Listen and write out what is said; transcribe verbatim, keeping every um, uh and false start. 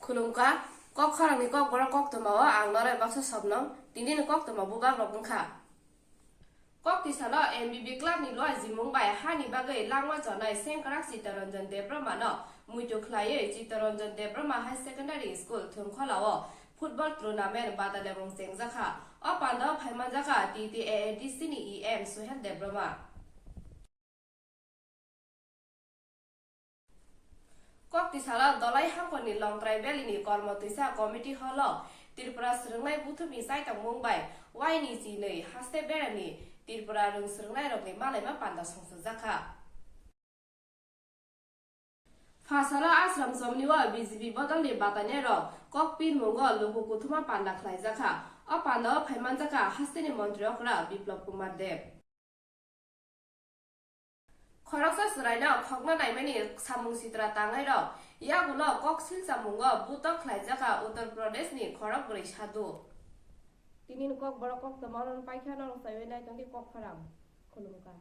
Khulumkha, kok khorang ni kok borok kok toma o ang noroi baksa Sobnom, tini ni kok toma bubak rok wngkha. Kok tisalo M B B club ni loi jimung bai hani bagwi langma chonai sengkrak Chittaranjan Debbarma no muitu khlaiwi Chittaranjan Debbarma High Secondary School Thwngkhola o football tournament bata lemung chengjakha. O panda o phaimanjakha T T A A D C ni E M Suhel Debbarma. Kok tisalo Dolai Hangkor ni Longtrai Valley ni Kormo Twisa Committee Hall o Tripura swrwngnai buthumni chaitokmung bai waini chinwi haste berani Tripura rwng swrwngnairokni malaima panda songchajakha. Phasalo Ashram Chomni o B J P bodolni bataniarok kok pirmungo luku kuthuma panda khlaijakha. O panda o phaimanjakha hasteni montri okra Biplab Kumar Deb. Khoroksa chwraino khokna naimani samung sitra tangnai rok yaguno kok silchamungo butok khlaijak kha Uttar Pradesh ni khorok bwrwi sadhu. Tini ni kok borok kok toma oro paikha norok chaiwi nai tongdi kok pharam khulumkha.